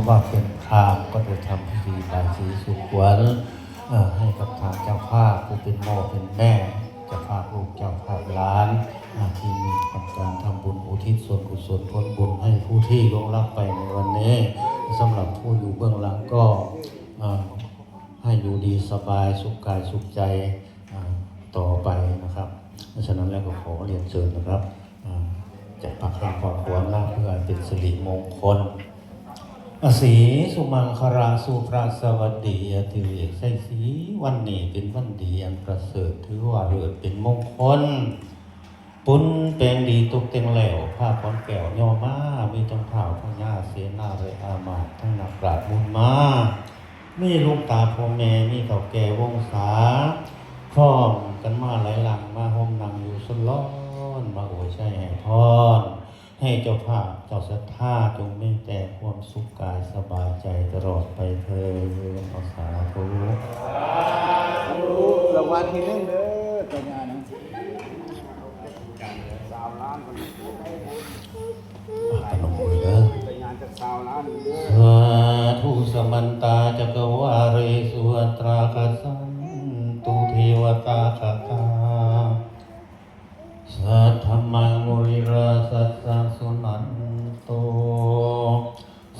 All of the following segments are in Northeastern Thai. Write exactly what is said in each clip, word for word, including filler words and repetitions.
ว่าเป็นพราหมณ์ก็ได้ทำพิธีบายสีสู่ขวัญ เอ่อ ให้กับทางเจ้าภาพผู้เป็นพ่อเป็นแม่ เจ้าภาพลูกเจ้าภาพหลาน อ่า ที่มีทำการทำบุญอุทิศส่วนกุศลผลบุญให้ผู้ที่ล่วงลับไปในวันนี้ สำหรับผู้อยู่เบื้องหลังก็ อ่า ให้อยู่ดีสบายสุขกายสุขใจ อ่า ต่อไปนะครับ ฉะนั้นแล้วก็ขอเรียนเชิญนะครับ อ่า จัดผ้าข้ามผ้าขวัญนะ เพื่อเป็นสิริมงคล อสีสุมังคลาสุพระสวัสดีอติเวกไสสี วันนี้เป็นวันดีอันประเสริฐ ถือว่าเลิศเป็นมงคล ปุนแปลงดีตกแต่งแล้ว ผ้าขอนแก้วย่อมา มีทั้งท้าวพญาเสนาและอามาตย์ ทั้งนักปราชญ์มุนมา มีหลวงตาพ่อแม่ มีเฒ่าแก่วงศา พร้อมกันมาหลายหลัง มาโฮมนั่งอยู่สนล้อน มาอวยชัยให้พร ให้เจ้าภาพเจ้าศรัทธาจงมีแต่ความสุขกายสบายใจตลอดไปเทอญ เอาสาธุ รางวัลที่หนึ่งเด้อ ตัวงานนะ สาวล้านคนนี้ พนมมือเด้อ ตัวงานจากสาวล้านเด้อ สาธุ สมันตาจักรวาเลสุอัตราคัสสันตุเทวตาคาตา สัทธมังมุนิราชสะสุนันโต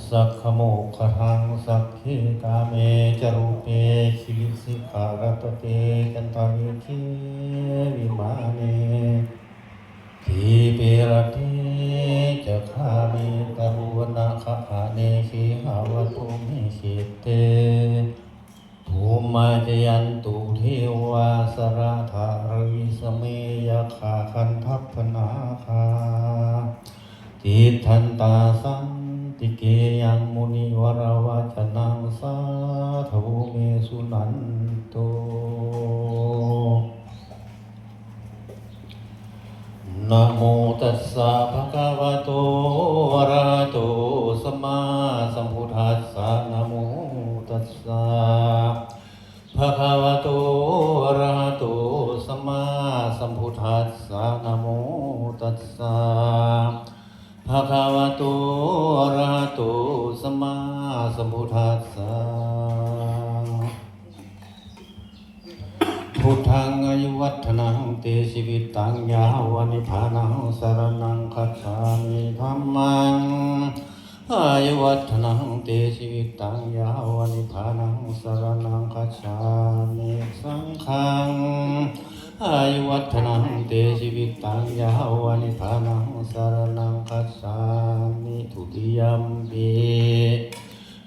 สักขโมคคังสักขีกาเมจรูปเปคิริสิขารตเตจันทวิเควิมาเน ทีเปรเทจะคาเมตะรุวนาคาเนเคหาวัตุเมเขเต ภูมาจยันตุเทวาสราธารวิสเมยักขาคันทัพพนาคา ติทันตาสันติเกยังมุนิวรวาจนังสาธโวเมสุนันโต นะโมตัสสะภะคะวะโต อะระหะโต สัมมาสัมพุทธัสสะ นะโมตัสสะ ภะคะวะโต อะระหะโต สัมมาสัมพุทธัสสะ นะโมตัสสะ ภะคะวะโต อะระหะโต สัมมาสัมพุทธัสสะ พุทธังอายุวัฒนังเต ชีวิตังยาวานิพพานังสรณังคัจฉามิ ธัมมัง อายุวัฒนังเต ชีวิตังยาวานิพพานังสรณังคัจฉามิ สังฆัง อายุวัฒนังเต ชีวิตังยาวานิพพานังสรณังคัจฉามิ ทุติยัมปิ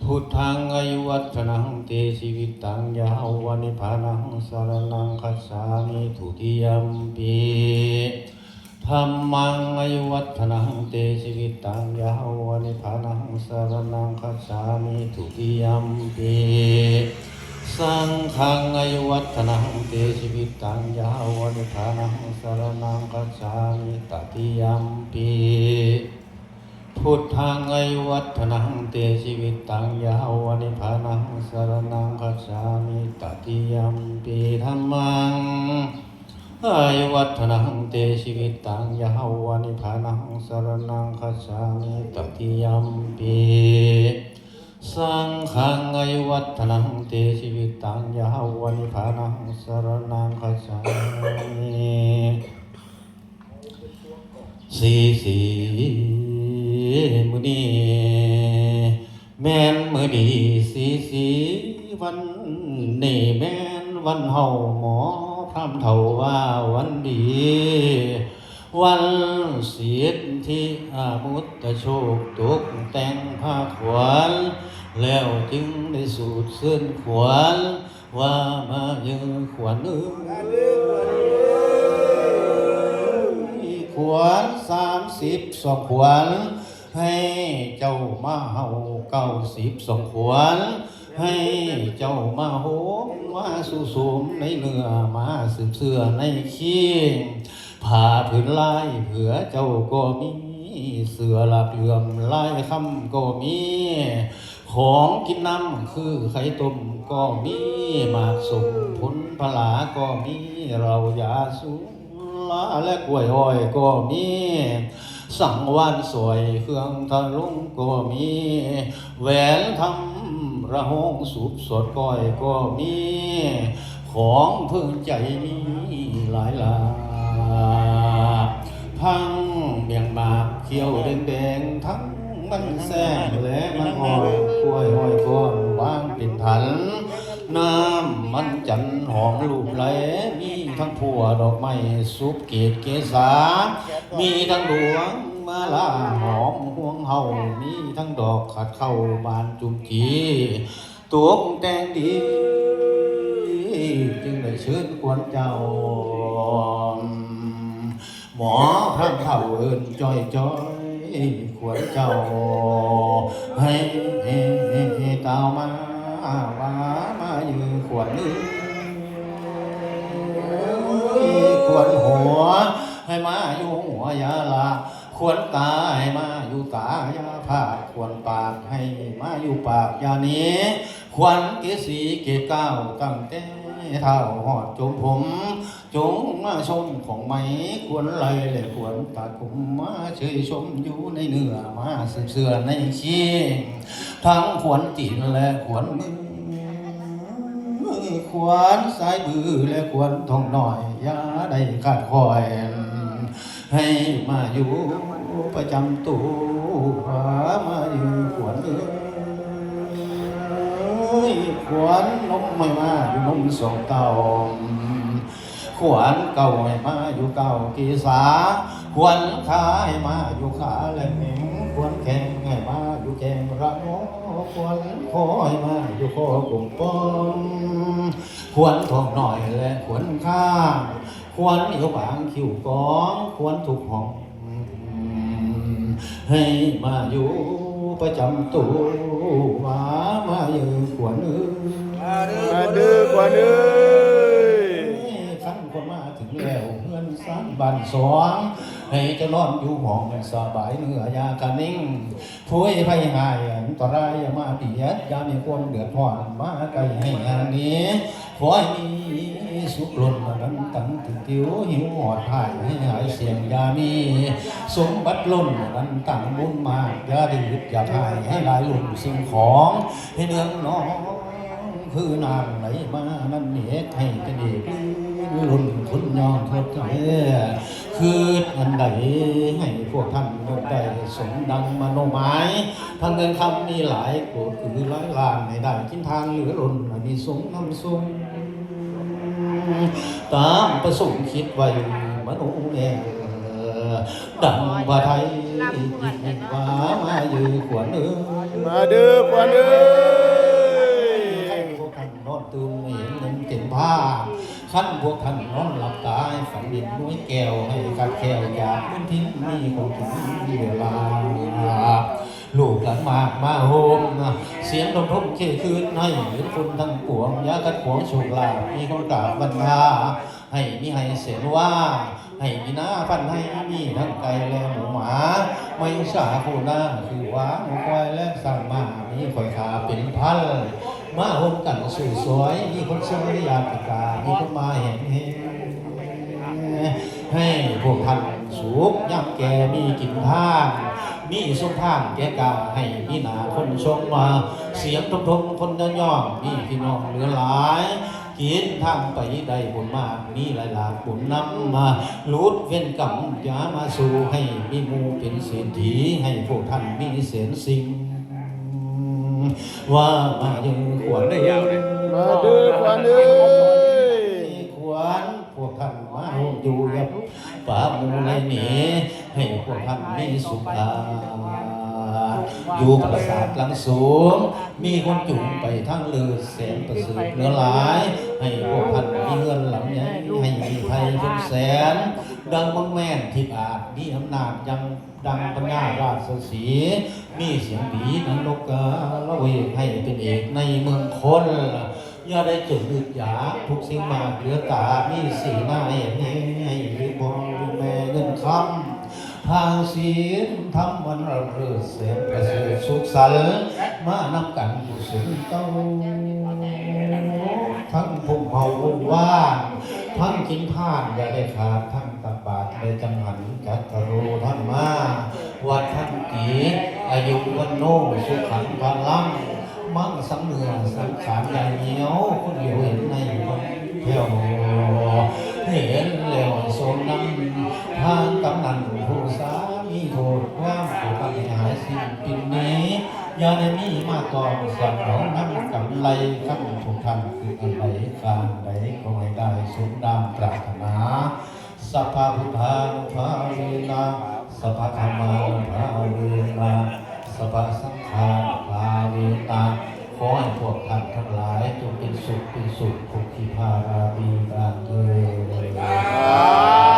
พุทธังอายุวัฒนังเต ชีวิตังยาวานิพพานังสรณังคัจฉามิ ทุติยัมปิ ธัมมังอายุวัฒนังเต ชีวิตังยาวานิพพานังสรณังคัจฉามิ ทุติยัมปิ สังฆังอายุวัฒนังเต ชีวิตังยาวานิพพานังสรณังคัจฉามิ ตติยัมปิ พุทธังอายุวัฒนังเต ชีวิตังยาวานิพพานังสรณังคัจฉามิ ตติยัมปิ ธัมมัง อายุวัฒนังเต ชีวิตังยาวานิพพานังสรณังคัจฉามิ ตติยัมปิ สังฆังอายุวัฒนังเต ชีวิตังยาวานิพพานังสรณังคัจฉามิ สีสี มื้อนี้แม่นมื้อดีสีสี วันนี้แม่นวันเฮาหมอพราหมณ์เฒ่าว่าวันดี วันสิทธิอมุตตโชคตกแต่งผ้าขวัญ แล้วจึงได้สูดเชิญขวัญ ว่ามายือขวัญเอ้ย ขวัญสามสิบสองขวัญ ให้เจ้ามาเฮาเก้าสิบสองขวัญ ให้เจ้ามาโฮมมาสุสมในเนื้อมาสืบเสื้อในคิง ผ้าผืนลายเผื่อเจ้าก็มี เสื้อหลากเหลื่อมลายคำก็มี ของกินน้ำคือไข่ต้มก็มี หมากสมผลพลาก็มี เราอย่าสู และกล้วยอ้อยก็มี สังวาลสร้อยเครื่องทะลุงก็มี แหวนทำระหงสูบสดก้อยก็มี ของเพิ่งใจมีหลายหลาก ทั้งเมียงหมากเขียวแดงๆ ทั้งมันแซงและมันอ่อน กล้วยอ้อยก้อนวางเป็นถัน น้ำมันจันหอมลูบไหล มีทั้งพั่วดอกไม้สุบเกศเกษา มีทั้งดวงมาลาหอมห่วงเฮา มีทั้งดอกขัดเข้าบานจุ่มจี ตกแต่งดี จึงได้เชิญขวัญเจ้า หมอพรามเฒ่าเอิ้นจ้อยจ้อย ขวัญเจ้า ให้ ให้ ให้ ให้กล่าวมา ว่ามาอยู่ขวัญเอ้ย ขวัญหัว ให้มาอยู่หัวอย่าละ ขวัญตาให้มาอยู่ตาอย่าพลาด ขวัญปากให้มาอยู่ปากอย่าหนี ขวัญเกศีเกศเกล้าตั้งแต่เท้าฮอดจมผม จงมาชมของใหม่ ขวัญไหลและขวัญตาคม มาเชยชมอยู่ในเนื้อ มาสืบเสื้อในคิง ทั้งขวัญตีนและขวัญมือ ขวัญสายมือและขวัญท้องน้อย อย่าได้ขาดคอย ให้มาอยู่ประจำตัว มาอยู่ขวัญเอ้ย ขวัญนมให้มาอยู่นมสองเต้า ขวัญเก้าให้มาอยู่เก้าเกษา ขวัญขาให้มาอยู่ขาและแหง ขวัญแข้งให้มาอยู่แข้งระนอ ขวัญคอให้มาอยู่คอกลมปอน ขวัญท้องน้อยและขวัญข้าง ขวัญเอวบางคิ้วกอง ขวัญทุกห้อง ให้มาอยู่ประจำตัว มา มาอยู่ขวัญเอ้ย มาเด้อขวัญเอ้ย คันคนมาถึงแล้วเฮือนซานบ้านสอง ให้เจ้านอนอยู่ห้องสบายเนื้อยาคะนิ่ง ผู้ภัยหายอันตรายอย่ามาเบียด อย่ามีความเดือดร้อนมาไกลให้ห่างหนี ขอให้มีสุขล้นนั้นตั้งถึงติวหิวหอดหายให้หายเสี่ยงอย่ามี สมบัติล้นนั้นตั้งบุญมากอย่าได้หยุดอย่าถ่ายให้หลายล้นสิ่งของ ให้เนืองนองคือน้ำไหลมานั้นเหตุให้เป็นเอกล้นทุนยองทดแท้ คืดอันใดให้พวกท่านได้สมดังมโนหมาย ทั้งเงินคำมีหลายโกดคือร้อยล้านให้ได้กินทานเหลือล้นมีสงนำสง ตามประสงค์คิดไว้มโนแน่ ดังพระไทยว่ามาอยู่ขวัญเอ้ย มาเด้อขวัญเอ้ย พวกท่านนอนตื่นเห็นเงินเต็มผ้า ขั้นพวกท่านนอนหลับตาให้ฝันเห็นน้อยแก้ว ให้กัดแก้วอยากเป็นทิ้งมีของกินมีเวลา ลูกหลานมากมาโฮม เสียงดมทมเคคืนให้เห็นคนทั้งปวง อย่าขัดขวางโชคลาภมีคนกราบวันทา ให้มีให้เสนว่า ให้มีหน้าพันให้มีทั้งไก่และหมูหมา ไม่สาคูหน้าคือว่าหมูควายและสังมามีข่อยขาเป็นพัน มาโฮมกันสู่สวย มีคนสวยอยากกา มีคนมาเห็นเฮ ให้พวกท่านสุขยามแก่มีกินทาน มีสมทานแก่กาให้มีหน้าคนชมมา เสียงทมทมคนย่องย่องมีพี่น้องเหลือหลาย กินทานไปได้บุญมาก มีหลายหลากบุญนำมา หลุดเว้นกรรมอย่ามาสู่ให้มีหมู่เป็นเศรษฐี ให้พวกท่านมีเศรษฐสิ่ง ว่ามาอยู่ขวัญเอ้ย มาเด้อขวัญเอ้ย ขวัญพวกท่านมาอยู่อย่าปาหมู่ไรหนี ให้พวกท่านมีสุขลาภอยู่ปราสาทหลังสูง มีคนจุงไปทางเลิศแสนประเสริฐเหลือหลาย ให้พวกท่านมีเงินหลังใหญ่ ให้มีไพศาลเป็นแสน ดังมังแม่นทิพย์อาจมีอำนาจยังดังพญาราชสีห์ มีเสียงดีนั้นนกกาละเวกให้เป็นเอกในเมืองคน อย่าได้จนลืดอยากทุกสิ่งมากเหลือตา มีสีหน้าเห็นให้ลืมพ่อลืมแม่เงินคำ ทางศีลธรรมมันระเริดแสนประเสริฐสุขสันต์มานำกันกุศลเต้า ทั้งพุ่มเผาพุ่มว่าง ทั้งกินทานอย่าได้ขาด ทั้งตักบาตร ได้จังหันจัตตาโรธรรมา วัฒนติ อายุวัณโณ สุขังพลัง มั่งสังเมือสังขารยาเหียว คนเดียวเห็นในคนแถว เห็นแล้วสมน้ำทางกำนันผู้สามีโทษความผู้กันให้หายสิ้นปินนี้ อย่าได้มีมาต้องสัตว์เอาน้ำกำไรขั้นผู้ท่านคืออันใดการใดก็ให้ได้สมดังปรารถนา สัพพะพุทธานุภาเวนะ สัพพะธรรมานุภาเวนะ สัพพะสังฆานุภาเวนะ ขอให้พวกท่านทั้งหลายจงเป็นสุขเป็นสุขทุกที่พาราบีกันเถิด